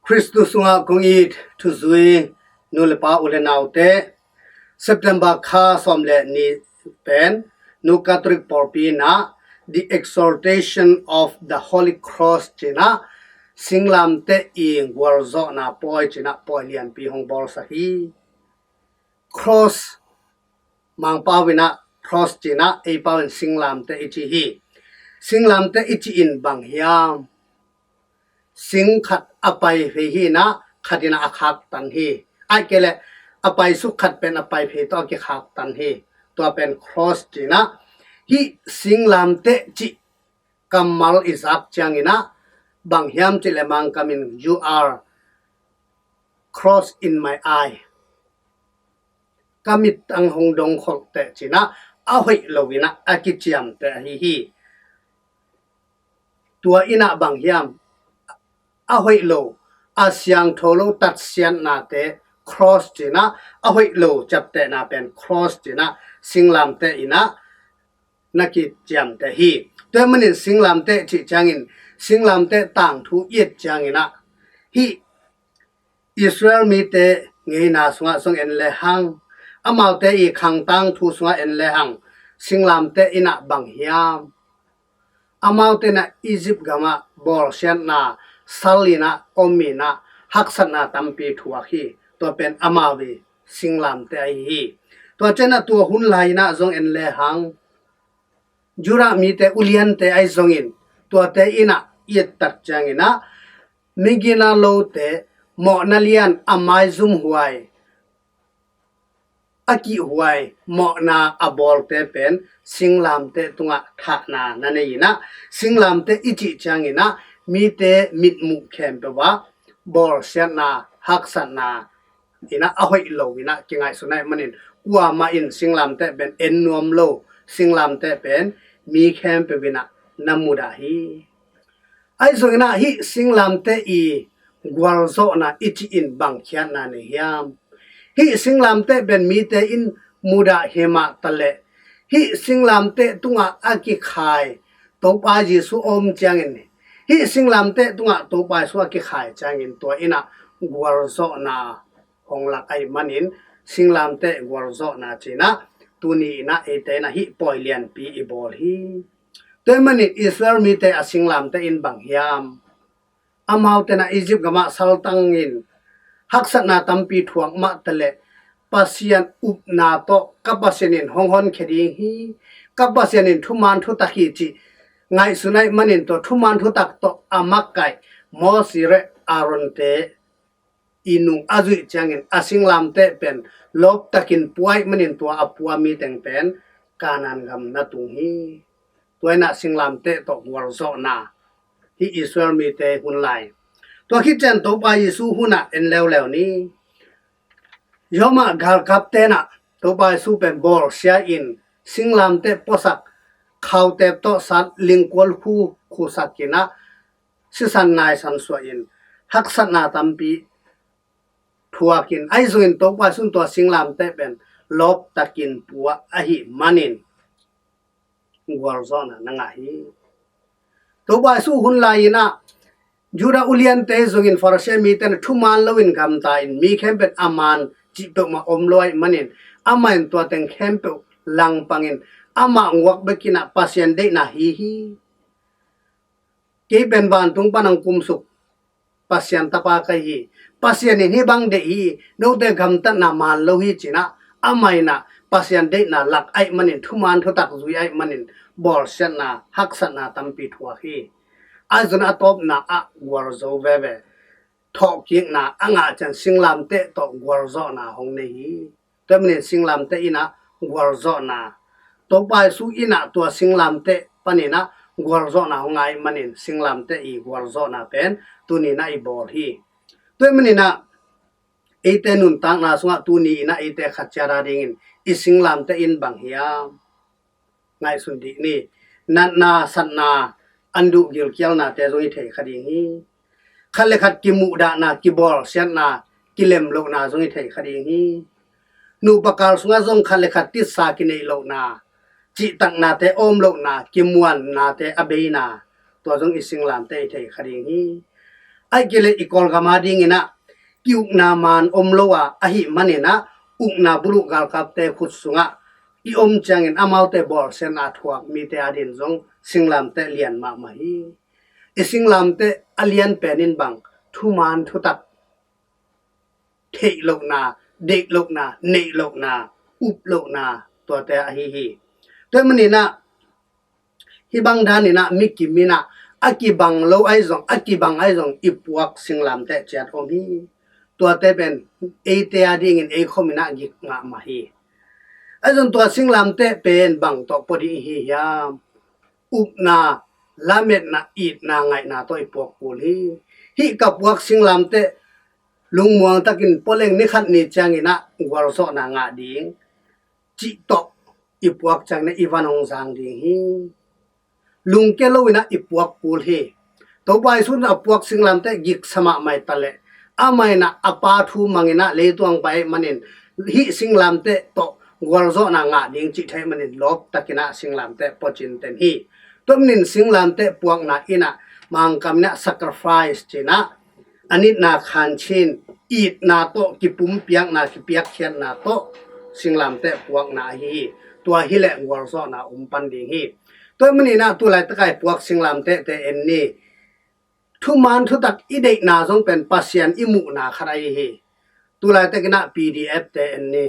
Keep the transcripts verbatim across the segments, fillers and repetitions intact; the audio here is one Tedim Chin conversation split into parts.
Khristu sungah kong it thuzui nu le pa, u le naute, September kha sawm le nih pen Nu Catholic pawlpi in ah The Exaltation of the Holy Cross ci-in ah, singlamteh i gualzawhna pawi ci-in ah pawi lianpi hong bawlsak hi. Cross, Mangpau in ah cross ci-in ah, ei pau in singlamteh i ci hi. Singlamteh i cih in bang hiam? Sing khat a pai phei hi in ah, khat in ah a khaktan hi. Ahih kei leh a paisuk khat pen a pai phei tawh a kikhaktan hi. Tua pen cross ci-in ah. Hih singlamteh cih kammal i zak ciangin ah, bang hiam cih leh Mangkam in, "You are cross in my eye." Ka mittang hong dongkholh teh ci-in ah, a hoih lo in ah a kiciamteh ahi hi. Tua in ah bang hiam? A hoih lo, a siangtho lo tatsiatnate cross ci-in ah, a hoih lo ciaptehna pen cross ci-in ah, singlamteh in ah na kiciamteh hi. Tua ahih manin singlamteh cih ciangin, singlamteh tangthu i et ciangin ah, hih Israel mite ngeina sungah zong en lehang, amaute i khang tangthu sungah en lehang, singlamteh in ah bang hiam? Amaute in ah Egypt gamah bawlsiatna, sal in ah, om in ah, haksatna tampi thuak hi. Tua pen amau i singlamteh ahi hi. Tua ciangin ah tua hun lai in ah zong en lehang, Judah mite uliante ahi zongin, tuate in ah i et tak ciangin ah, migina lote mawhna lian, a maizumhuai, a kihhuai mawhna a bawlte pen singlamteh tungah thahna na nei in ah, singlamteh i cih ciangin ah mite mitmuh khempeuh ah bawlsiatna, haksatna in ah a hoih lo in ah kingaihsun ahih manin, kuamah in singlamteh pen en nuam lo, singlamteh pen mi khempeuh in ah na mudah hi. Ahi zongin ah hih singlamteh i gualzawhna i cih in bang khiatna nei hiam? Hih singlamteh pen mite in mudah hi mah taleh, hih singlamteh tungah a kikhai Topa Jesu om ciangin, hih singlamteh tungah Topa Jesu a kikhai ciangin tua in ah gualzawhna hong lak ahih manin, singlamteh gualzawhna ci-in ah tuni in ah eite in ah hih pawi lianpi i bawl hi. Tua ahih manin Israel mite a singlamteh in bang hiam? Amaute in ah Egypt gamah saltangin haksatna tampi thuak mah taleh, Pasian upna tawh ka Pasian in hong honkhia ding hi, ka Pasian in thuman thutak hi cih ngaihsun ahih manin tua thuman thutak tawh a makaih Moses le Aaron-te i nung a zuih ciangin a singlamteh pen lawptakin pua ahih manin tua a pua mi teng pen Kanaan gam na tung hi. Tua in ah singlamteh tawh gualzawhna, hih Israel mite hun lai. Tua khit ciang Topa Jesu hun ah en leuleu ni. Rom ah galkapte in ah Topa Jesu pen bawlsia in, singlamteh puasak, khautep tawh sat, lingkual khu khusak in ah, sisan naisan suah in, haksatna tampi thuak in, ahi zongin Topa Jesu in tua singlamteh pen lawptakin pua ahih manin gualzawhna na ngah hi. Topa Jesu hun lai in ah Judah uliante zongin Farisi mite in ah thuman loin gamta in, mi khempeuh in a man cih peuhmah om lo ahih manin, amah in tua teng khempeuh langpangin, amah nguak bekin ah Pasian deihna hi hi. Kei pen vantung pan hong kumsuk Pasian Tapa ka hi hi. Pasian in hih bang deih hi, note gamtatna man lo hi ci-in ah, amah in ah Pasian deihna lak ahih manin, thuman thutak zui ahih manin, bawlsiatna, haksatna tampi thuak hi. Ahi zongin a tawpna ah gualzo veve, thawhkikna a ngah ciang singlamteh tawh gualzawhna hong nei hi. Tua ahih manin singlamteh in ah gualzawhna, Topa Jesu in ah tua singlamteh panin ah gualzawhna hong ngah ahih manin singlamteh i gualzawhna pen tuni in ah i bawl hi. Tua ahih manin ah eite nuntakna sungah tuni in ah eite khat ciat a dingin i singlamteh in bang hiam? Ngaihsun dih ni. Natna, satna, an duh gilkialnate zong i thei kha ding hi. Khat le khat kimuhdahna, kibawlsiatna, kilemlohna zong i thei kha ding hi. Nupa kal sungah zong khat le khat titsa kineih lohna, cihtaknate om lohna, kimuannate a beina, tua zong i singlamteh i thei kha ding hi. Ahih kei leh i Kawlgam a dingin ah ki-ukna maan om lo a, ahih manin ah ukna buluh galkapte khut sungah i om ciangin amaute bawlsiatna thuak mite a din zong singlamteh lian mahmah hi. I singlamteh a lian pen in bang, thuman thutak theih lohna, deih lohna, neih lohna, up lohna, tuate ahi hi. Tua manin ah hih bang danin ah mi kim in ah a kibang lo ahi zong, a kibang ahi zong i puak singlamteh ciat om hi. Tuate pen eite a dingin ei khawm in ah gik mahmah hi. Ahi zong tua singlamteh pen bang tawh pua ding i hi hiam? Upna, lametna, itna, ngaihna tawh i puak kul hi. Hih ka puak singlamteh lungmuang takin pua leng ni khat ni ciangin ah gualzawhna ngah ding cih tawh i puak ciangin ah i van hong zang ding hi. Lungkia lo in ah i puak kul hi. Topa Jesu in a puak singlamteh giksa mahmah ta leh, amah in ah a Pa thu mang in ah leitung pai ahih manin hih singlamteh tawh gualzawhna ngah ding cih thei ahih manin lawp takin ah singlamteh pua cinten hi. Tua manin singlamteh puakna in ah Mangkam in ah sacrifice ci in ah a nitna khanchin, itna tawh, kipumpiakna, kipiakkhiatna tawh singlamteh puakna ahi hi. Tua hi leh gualzawhna om pan ding hi. Tua manin ah tu laitak a i puak singlamtehte en ni. Thuman thutak i deihna zong pen Pasian i muhna khat ahi hi. Tu laitakin ah P D F te en ni.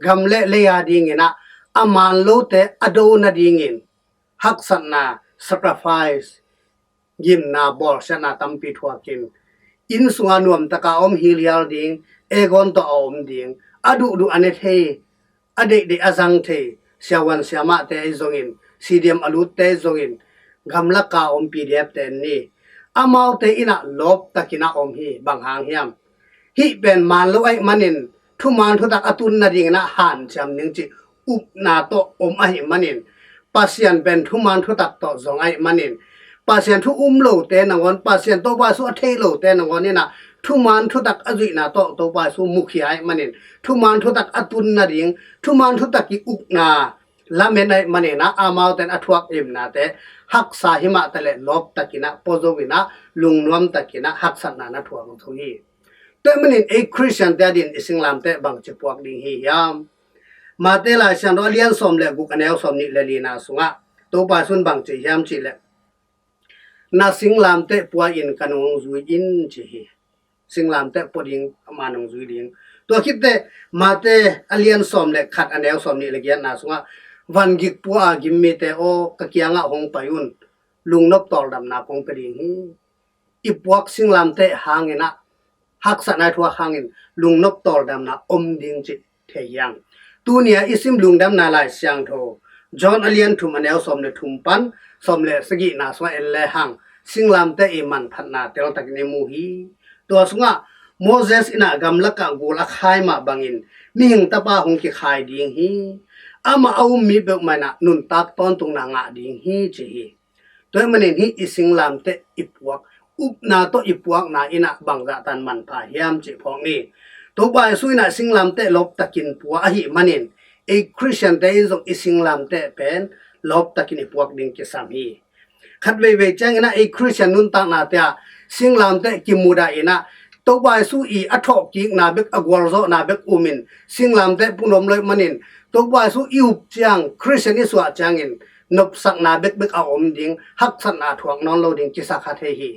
Gam le lei a dingin ah a maan lote a do nadingin haksatna, sacrifice, gimna, bawlsiatna tampi thuakin inn sunga nuamtaka om, hilhial ding, aircon tawh a om ding, a duhduh a ne thei, a deihdeih a zang thei siavuan siamahte ahi zongin, C D M a lutte ahi zongin, gamlaka om P D F te en ni. Amaute in ah lawp takin ah om hi. Bang hang hiam? Hih pen maan lo ahih manin thuman thutak a tun nadingin ah hanciam ding cih upna tawh om ahih manin Pasian pen thuman thutak tawh zong ahih manin Pasian thu um lote nangawn, Pasian Topa Jesu a thei lote nangawn in ah thuman thutak a zuihna tawh Topa Jesu mukhia ahih manin thuman thutak a tun nading, thuman thutak i ukna lamen ahih manin ah amaute in a thuak imnate haksa himah ta leh lawp takin ah pua zo in ah lungnuam takin ah haksatna na thuak zo hi. Tua manin ei Khristiante a din i singlamteh bangci puak ding hi hiam? Mate Lai Siangtho a lian sawm le guk, a neu sawm nih le lina sungah Topa Jesu in bangci hiam cih leh, na singlamteh pua in ka nung zui in ci hi. Singlamteh pua ding, amah nung zui ding. Tua khit teh Mate a lian sawm le khat, a neu sawm nih le giatna sungah, van gik pua a gim mite aw, ka kiangah hong pai un, lungnop tawldamna kong pia ding hi. I puak singlamteh hangin ah haksatna i thuak hangin lungnop tawldamna om ding cih thei hi hang. Tuni a i sim Lungdamna Lai Siangtho John a lian thum, a neu sawm le thum pan sawm le sagihna sungah en le hang singlamteh i manphatna teltakin i mu hi. Tua sungah Moses in ah gamlakah gul a khai mah bangin mihing tapa hong kikhai ding hi. Amah a um mi peuhmah in ah nuntak tawntungna ngah ding hi ci hi. Tua ahih manin hih i singlamteh i puak, upna tawh i puakna in ah bangzah tan manpha hiam cih phawk ni. Topa Jesu in ah singlamteh lawp takin pua ahih manin ei Khristiante in zong i singlamteh pen lawp takin i puak ding kisam hi. Khat veivei ciangin ah ei Khristian nuntaknate ah singlamteh kimudah in ah Topa Jesu i a thawhkikna bek, a gualzawhna bek umin singlamteh pua nuam lo ahih manin Topa Jesu i up ciang, Khristian i suah ciangin nopsakna bekbek a om ding, haksatna thuak nawn lo ding kisa kha thei hi.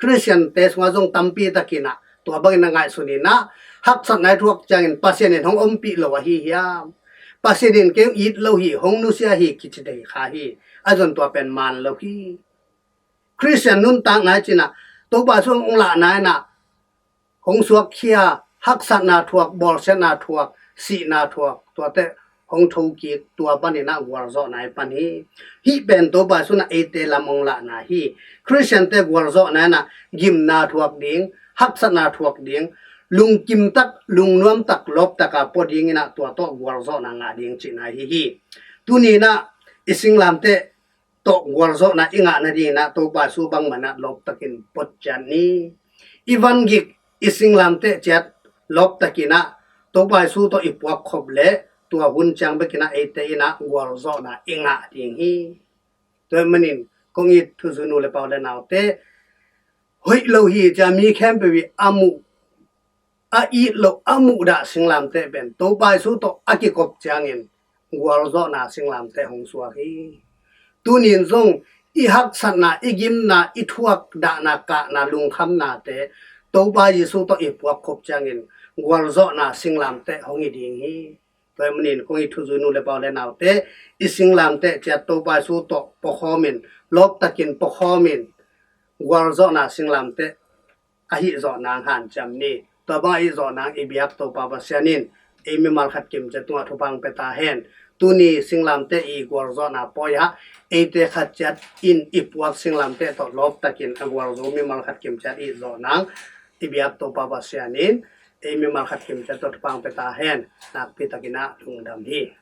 Khristiante sungah zong tampi takin ah tua bangin a ngaihsun in ah haksatna i thuak ciangin Pasian in hong ompih lo ahi hiam, Pasian in kei hong it lo hi, hong nusia hi kici thei kha hi. Ahi zong tua pen maan lo hi. Khristian nuntakna i cih in ah Topa Jesu hong lahna in ah hong suakkhia, haksatna thuak, bawlsiatna thuak, sihna thuak, tuate hong thokik, tua panin ah gualzawhna i pan hi. Hih pen Topa Jesu in ah eite lam hong lahna hi. Khristiante gualzawhna in ah gimna thuak ding, haksatna thuak ding, lungkim tak, lungnuam tak, lawp taka pua ding in ah tua tawh gualzawhna ngah ding cihna hi hi. Tuni in ah i singlamteh tawh gualzawhna i ngah nadingin ah Topa Jesu bangmah in ah lawp takin pua ciat ni. I van gik, i singlamteh ciat lawp takin ah Topa Jesu tawh i puak khop leh tua hun ciang bekin ah eite in ah gualzawhna i ngah ding hi. Tua ahih manin kong it thuzui nu le pa u le naute, hoih lo hi cia mi khempeuh i a muh a it loh a muhdah singlamteh pen Topa Jesu tawh a kikop ciangin gualzawhna singlamteh hong suak hi. Tunin zong i haksatna, i gimna, i thuak dahna, kahna, lungkhamnate Topa Jesu tawh i puak khop ciangin gualzawhna singlamteh hong hi ding hi. Tua hi manin kong i thuzui nu le pau le naute, i singlamteh ciat Topa Jesu tawh pawkhawmin, lawptakin pawkhawmin gualzawhna singlamteh ahi zawh nang hanciam ni. Tua bang ahi zawh nang i biak Topa Pasian in ei mimal khat kimciat tungah thupha pia ta hen. Tuni singlamteh i gualzawhna pawi ah eite khat ciat in i puak singlamteh tawh lawptakin a gualzo mimal khat kimciat i zawh nang i biak Topa Pasian in ei mimal khat kimciat tawh thupha pia ta hen. Nakpi takin ah lungdam hi.